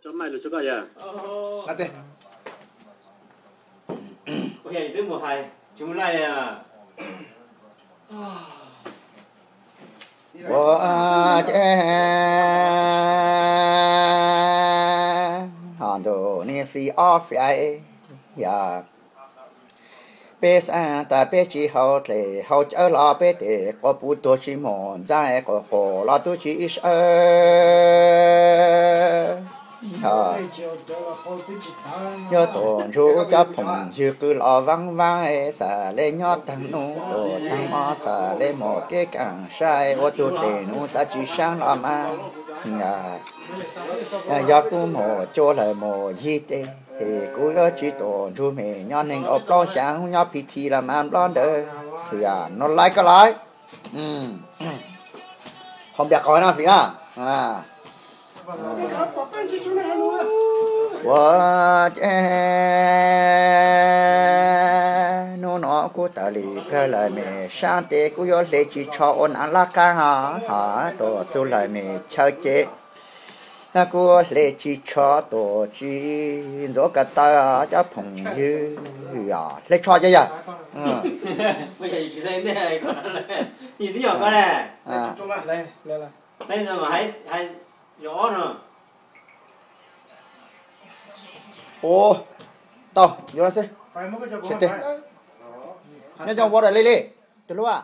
Tso mai lus tso koj yog. Ua twb mus hais tsis mus laij li. Ua ces ho ntu ni free off yog peb xav tas peb tsis haus dlej haus cawv los peb tes quas puv tuag tsis mus ntxaij quas quas los tub tsis ib sawv. Yog tuam ntsuj cov phoom ywg qw los vaab vaab, xav le nyob taag nub tuam taag mo, xav le mus kev kaam sai ua tug dlej nub xav tsis saab los mas. Yog kuv mus cuag lawm mus yig tes, kuv yuav tsis tuam ntsuj me nyob neeg nkaus plaub xyaa nyob P T los mas nplob ntawd. Nov laiv koj laiv. Qhov npias qhov no fim na. Ua ces nub no kuv tawm li plawg lawm me saab tes kuv yuav hle tsis tsho ua naav lab qaab ho, ho tuam txug lawm me chaw ces kuv hle tsis tsho tuam tsis ntxuav ko taw cov phoom ywg. Hle tsho ces yog. Ua, tau yuav xwb. Nyob zoo ua dam li li, tus hlub a.